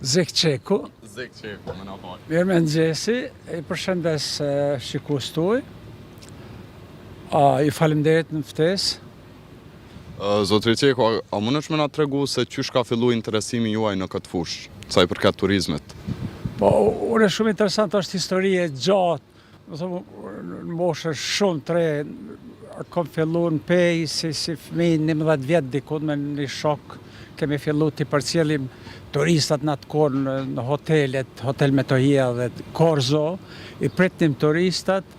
Zek Çeku. Zek Çeku, me na fal. Mirëmëngjesi, i përshëndes shikuesit tuaj. Ju faleminderit në ftesë. Zotri Çeku, a, a mundesh me na tregu se qysh ka fillu interesimi juaj në këtë fushë, sa i përket turizmit? Po, unë shumë interesant është histori e gjatë, Do të thonë, në moshë shumë të re, kom fillu në Pejë si, si fëmijë 11 vjet dikun me një shok, kemi fillu t'i përcjellim turistat në atë kohë në, në hotelet, Hotel Metohija dhe Korzo, i pritnim turistat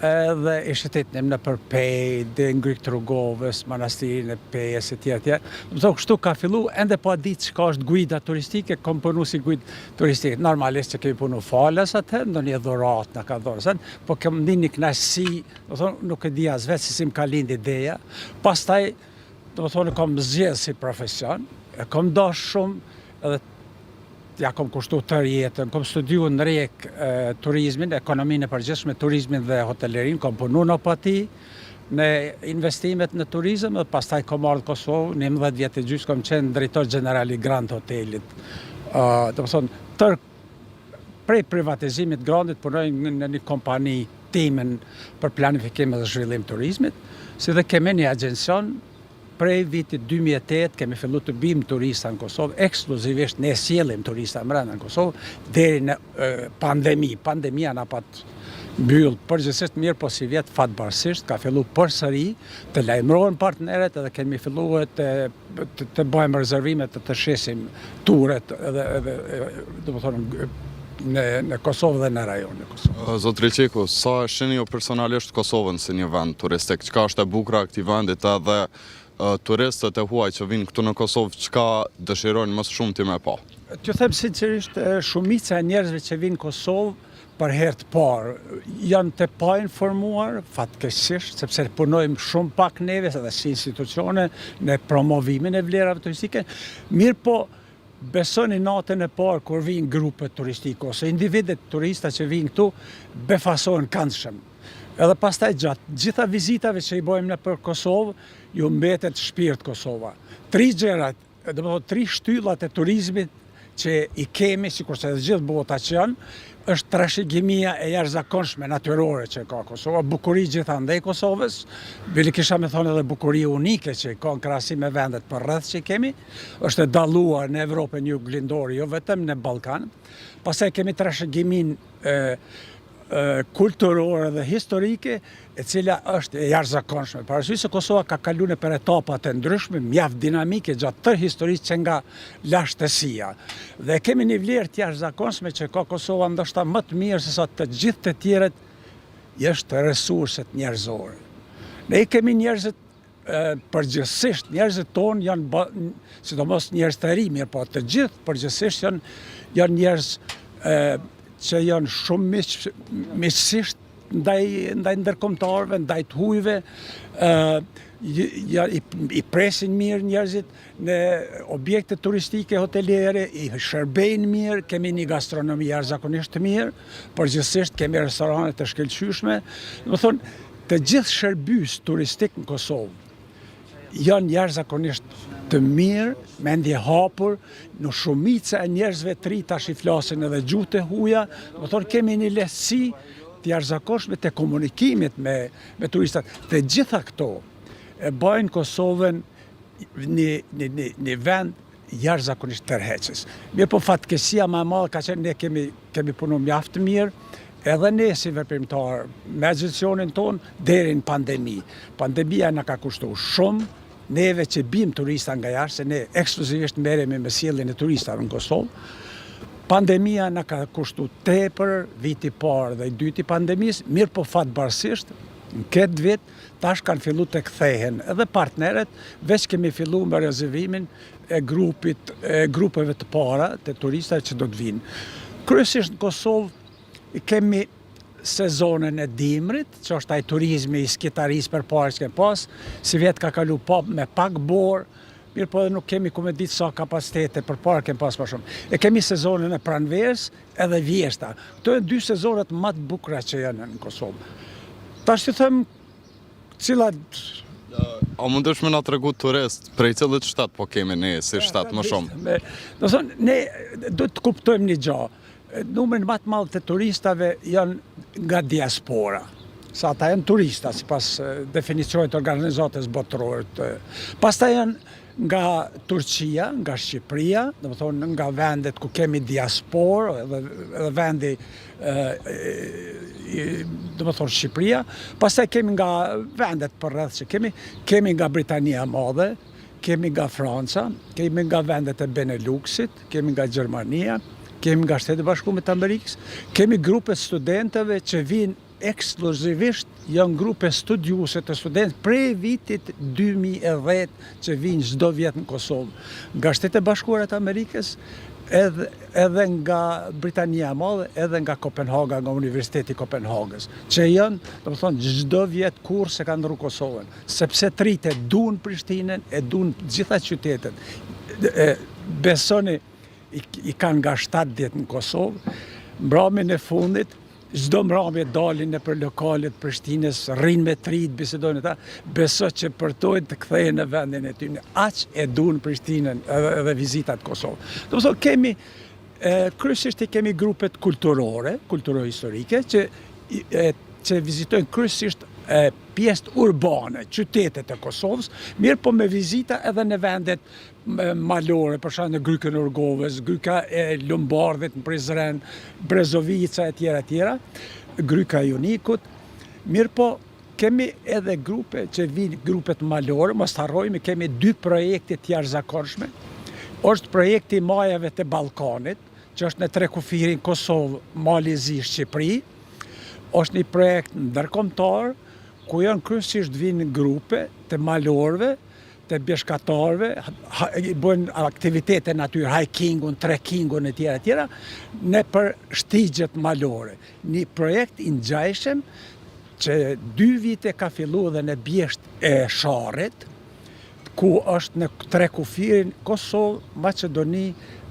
edhe i shëtitnim nëpër Pejë, deri në Grykë të Rugovës, Manastirin e Pejës e tjera tjera. Do të thonë, kështu ka fillu, ende pa ditë çka është guida turistike, kom punu si guidë turistike. Normalisht që kemi punu falas atëherë, ndonjë dhuratë na ka dhënë, sen, po kem ndi një kënaqësi, do të thonë, nuk e di as vetë se si më ka lind ideja. Pastaj, do të thonë, kom zgjedh si profesion, e kom dash shumë edhe ja kom kushtu tërë jetën, kom studiu në Rijekë turizmin, ekonominë e përgjithshme, turizmin dhe hotelerinë, kom punu në Opati, në investimet në turizëm dhe pastaj kom ardhë në Kosovë, 11 vjet e gjysë kom qenë drejtor gjeneral i Grand Hotelit. Uh, do të thonë, tërë prej privatizimit Grandit punoj në një kompani timen për planifikim dhe zhvillim turizmit, si dhe kemi një agjencion prej vitit 2008 kemi fillu të bim turista në Kosovë, ekskluzivisht ne sjellim turista mrenda në Kosovë, deri në pandemi. Pandemia na pat mbyll përgjithsisht mirë, po sivjet fatbardhësisht ka fillu përsëri të lajmërohen partnerët edhe kemi fillu të, të, të bëjmë rezervime të të shesim turet edhe, edhe do të thonë në, në Kosovë dhe në rajonin e Kosovës. Zotri Çeku, sa e shihni ju personalisht Kosovën si një vend turistik? Çka është e bukura e këtij vendit edhe turistët e huaj që vinë këtu në Kosovë, çka dëshirojnë më së shumti me pa? T'ju them sinqerisht, shumica e njerëzve që vinë në Kosovë për herë të parë janë të painformuar, fatkeqësisht, sepse punojmë shumë pak neve edhe si institucione në promovimin e vlerave turistike. Mirë po, besoni natën e parë kur vijnë grupet turistike ose individët turista që vijnë këtu, befasohen këndshëm. Edhe pastaj gjatë gjitha vizitave që i bëjmë nëpër Kosovë, ju mbetet shpirt Kosova. Tri gjërat, do të thotë tri shtyllat e turizmit që i kemi, sikurse edhe gjithë bota që janë, është trashëgimia e jashtëzakonshme natyrore që ka Kosova, bukuri gjithandej Kosovës, bile kisha me thonë edhe bukuri unike që ka në krahasim me vendet përreth që i kemi, është e dalluar në Evropën juglindore, jo vetëm në Ballkan. Pastaj kemi trashëgiminë kulturore dhe historike, e cila është e jashtëzakonshme. Për arsye se Kosova ka kalu nëpër etapa të ndryshme, mjaft dinamike gjatë tërë historisë që nga lashtësia. Dhe kemi një vlerë të jashtëzakonshme që ka Kosova ndoshta më të mirë se sa të gjithë të tjerët është resurset njerëzore. Ne kemi njerëzit përgjithsisht njerëzit tonë janë sidomos njerëz të ri, mirë po të gjithë përgjithsisht janë janë njerëz që janë shumë miq miqësisht ndaj ndaj ndërkombëtarëve, ndaj të hujve, ë ja, i, i presin mirë njerëzit në objekte turistike, hoteliere, i shërbejnë mirë, kemi një gastronomi jashtëzakonisht të mirë, përgjithsisht kemi restorane të shkëlqyeshme, do të thonë të gjithë shërbyes turistik në Kosovë janë jashtëzakonisht të mirë, mendje hapur, në shumica e njerëzve të ri tash i flasin edhe gjuhë të huja, do të thonë kemi një lehtësi të jashtëzakonshme të komunikimit me me turistat. Të gjitha këto e bëjnë Kosovën një një një një vend jashtëzakonisht tërheqës. Mirë po fatkeqësia më e madhe ka qenë ne kemi kemi punu mjaft mirë, edhe ne si veprimtar me agjencionin tonë deri në pandemi. Pandemia na ka kushtuar shumë, neve që bim turista nga jashtë, se ne ekskluzivisht merremi me sjelljen e turistave në Kosovë. Pandemia na ka kushtu tepër viti i parë dhe i dyti i pandemisë, mirë po fatbardhësisht në këtë vit tash kanë fillu të kthehen edhe partnerët, veç kemi fillu me rezervimin e grupit, e grupeve të para të turistave që do të vinë. Kryesisht në Kosovë kemi sezonën e dimrit, që është ai turizmi i skitarisë përpara që kemi pas, sivjet ka kalu pa, me pak borë, mirë po edhe nuk kemi ku me ditë sa kapacitete përpara kemi pas më shumë. E kemi sezonën e pranverës edhe vjeshta. Këto janë dy sezonet më të bukura që janë në Kosovë. Tash të them cilat A mundesh me na tregu turist, prej cilit shtet po kemi ne si shtet më shumë? Me, do thonë, ne duhet të kuptojmë një gja. Numrin më të madh të turistave janë nga diaspora. Sa ata janë turista, sipas definicionit të organizatës botërore. Të... Pastaj janë nga Turqia, nga Shqipëria, do të thonë nga vendet ku kemi diasporë, edhe, edhe vendi do të thonë Shqipëria, pastaj kemi nga vendet përreth që kemi, kemi nga Britania e Madhe, kemi nga Franca, kemi nga vendet e Beneluxit, kemi nga Gjermania, kemi nga Shtetet e Bashkuara të Amerikës, kemi grupe studentëve që vinë ekskluzivisht janë grupe studiuese të studentë prej vitit 2010 që vinë çdo vjet në Kosovë. Nga Shtetet e Bashkuara të Amerikës, edhe, edhe nga Britania e Madhe, edhe nga Kopenhaga, nga Universiteti i Kopenhagës, që janë, do të thonë, çdo vjet kurrë s'e kanë ndrru Kosovën, sepse të rinjtë e duan Prishtinën, e duan gjitha qytetet. E, besoni, i, i kanë nga 7 ditë në Kosovë, mbramin e fundit, çdo mramje dalin nëpër lokalet Prishtinës, rrinë me të rinjtë, bisedojnë ata, beso që përtojnë të kthehen në vendin e tyre. Aq e duan Prishtinën edhe, edhe vizitat Kosovë. Do të thonë kemi e, kryesisht i kemi grupet kulturore, kulturo-historike që e, që vizitojnë kryesisht e, pjesët urbane, qytetet e Kosovës, mirë po me vizita edhe në vendet malore, për shembull në Grykën e Rugovës, Gryka e Lumbardhit në Prizren, Brezovica e tjera e tjera, Gryka e Junikut, mirë po kemi edhe grupe që vinë grupet malore, mos të harrojmë, kemi dy projekte të jashtëzakonshme. Është projekti i Majave të Ballkanit, që është në tre kufirin Kosovë, Mali Zi, Shqipëri. Është një projekt ndërkombëtar ku janë kryesisht vinë grupe të malorëve, të bjeshkatarëve, i bëjnë aktivitete në natyrë, hikingun, trekkingun e tjera e tjera, nëpër shtigjet malore. Një projekt i ngjajshëm që dy vite ka fillu edhe në bjeshkt e Sharrit, ku është në tre kufirin Kosovë, Maqedoni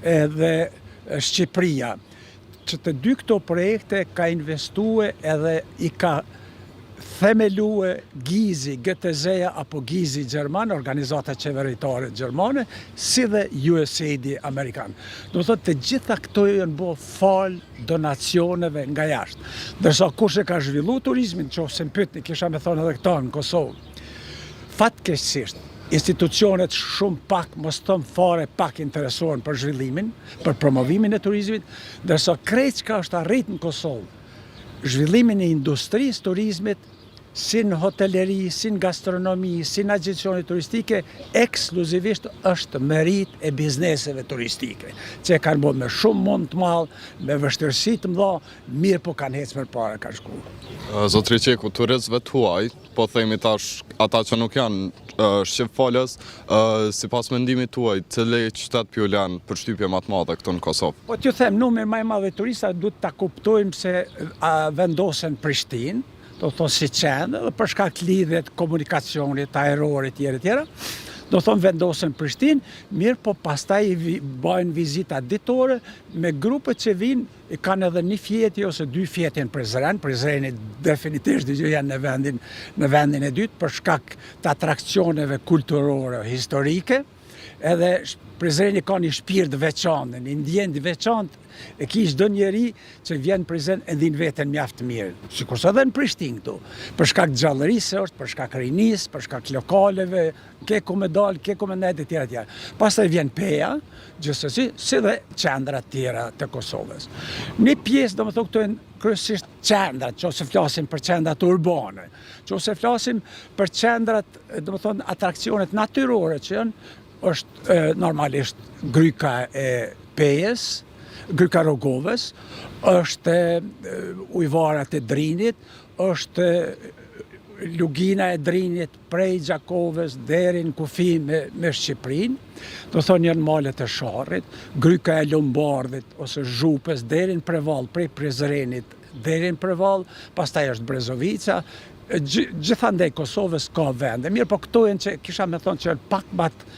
edhe Shqipëria. Që të dy këto projekte ka investue edhe i ka themelue GIZ-i, GTZ-ja apo GIZ-i Gjerman, organizata qeveritare gjermane, si dhe USAID amerikan. Do të thotë të gjitha këto janë bo fal donacioneve nga jashtë. Ndërsa kush e ka zhvillu turizmin, qoftë se më pyetni, kisha me thonë edhe këto në Kosovë. Fatkeqësisht, institucionet shumë pak, mos të them fare pak interesohen për zhvillimin, për promovimin e turizmit, ndërsa krejt çka është arrit në Kosovë, zhvillimin e industrisë turizmit, si në hoteleri, si në gastronomi, si në agjencione turistike, ekskluzivisht është merit e bizneseve turistike, që e kanë bërë me shumë mund të madh, me vështirësi të mëdha, mirë po kanë ecë përpara kanë shku. Zotri Çeku, turistëve të huaj, po themi tash ata që nuk janë shqipfolës, sipas mendimit tuaj, cili qytet po ju lën përshtypje më të madhe këtu në Kosovë? Po t'ju them, numri më i madh i turistëve duhet ta kuptojmë se vendosen në Prishtinë, do të thonë si qendër, dhe për shkak të lidhjet, komunikacionit, ajrorit, tjera, tjera, do të thonë vendosen në Prishtinë, mirë po pastaj i bajnë vizita ditore me grupet që vinë i kanë edhe një fjetje ose dy fjetje në Prizren, Prizreni definitisht dhe janë në vendin, në vendin e dytë për shkak të atrakcioneve kulturore, historike, edhe Prizreni ka një shpirt veçantë, një ndjenjë të veçantë, e ki çdo njeri që vjen në Prizren e ndin veten mjaft mirë, sikurse edhe në Prishtinë këtu, për shkak të gjallërisë është, për shkak rinisë, për shkak lokaleve, ke ku me dal, ke ku me nejt e tjera tjera. Pastaj vjen Peja, gjithsesi, si dhe qendrat tjera të Kosovës. Një pjesë, do më thonë, këto janë kryesisht qendrat, që ose flasim për qendrat urbane, që ose flasim për qendrat, do më thonë, atrakcionet natyrore që janë, është e, normalisht gryka e Pejës, gryka Rugovës, është e, ujvarat e Drinit, është lugina e Drinit prej Gjakovës deri në kufi me, me Shqipërinë, do thonë janë malet e Sharrit, gryka e Lombardit ose Zhupës deri në Prevall, prej Prizrenit deri në Prevall, pastaj është Brezovica, gjithandej Kosovës ka vende. Mirë, po këto janë që kisha me thonë që janë pak më të,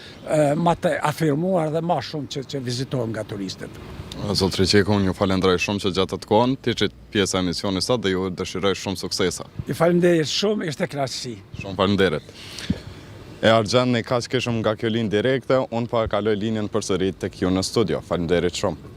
më të afirmuar dhe ma shumë që, që vizitohen nga turistët. Zotri Çeku, unë ju falenderoj shumë që gjatë të kohën, të ishit pjesë e emisionit sot dhe ju dëshiroj shumë suksesa. Ju faleminderit shumë, ishte kënaqësi. Shumë faleminderit. E Argjend, ne kaq kishëm nga kjo linjë direkte, unë po e kaloj linjën përsëri tek ju në studio. Faleminderit shumë.